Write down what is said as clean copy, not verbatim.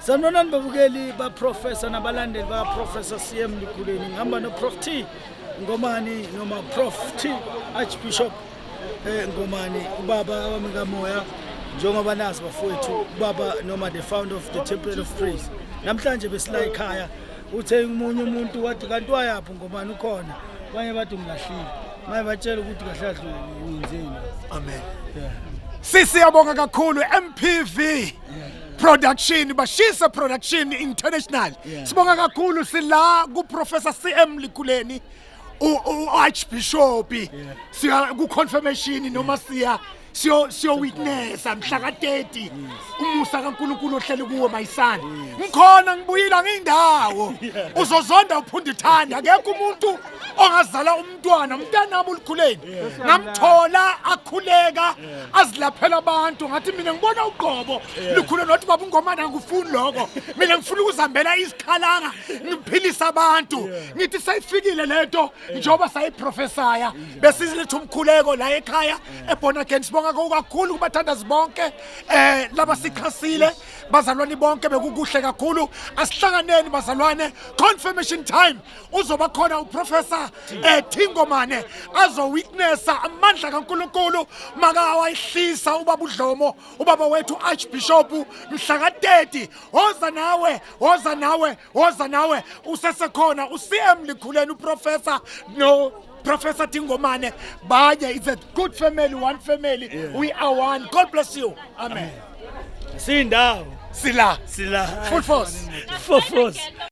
Sanibonani babukeli baProfessor nabalandeli bakaProfessor CM Likhuleni. Ngihamba noProf T Ngomani noma Prof T Archbishop Ngomani, ubaba wami kamoya, njengoba nazi bafowethu, ubaba noma the founder of the Temple of Praise. Namhlanje besila ekhaya, uthe umunye umuntu wathi, "Kanti wayaphi Ngomani? Ukhona?" Abanye bathi ngilahlile, manje batshela ukuthi kahle kahle wenzeni. Amen. Sisiyabonga kakhulu MPV Production, Bashisa Production International. Sibonga kakhulu, sila ku Professor CM Likhuleni, u Archbishop. Siya ku confirmation noma siya siyo witnessa mhla ka 30 umusa kaNkulunkulu ohleli kuwe, my son. Ngikhona, ngibuyile, ngiyindawo. Uzozonda uphunda ithanda, akekho umuntu ongazala umntwana, umntanami uLikhuleni ngamthola akhuleka azilaphela abantu. Ngathi mina ngibona uqobo Likhuleni, wathi, "Baba uNgomane, angifuni lokho mina, ngifuna ukuzihambela isikhalanga ngiphilisa abantu." Ngithi sayifikile lento njengoba sayiprofesaya, besiletha umkhuleko la ekhaya eborn again. Sibonga kakhulu kubathandazi bonke laba sikhasile, bazalwane bonke, bekukuhle kakhulu. Asihlanganeni bazalwane, confirmation time uzoba khona uProfessor Thingomane azo witnessa amandla kaNkulunkulu makawayihlisa ubaba uDlomo, ubaba wethu Archbishop, mhla ka30. Woza nawe, woza nawe, woza nawe. Usesekhona uCM Likhuleni, uProfessor no Professor Tingomane baye. It's a good family, one family. We are one. God bless you. Amen. Sindawo. Sila. Sila. Full force. Full force.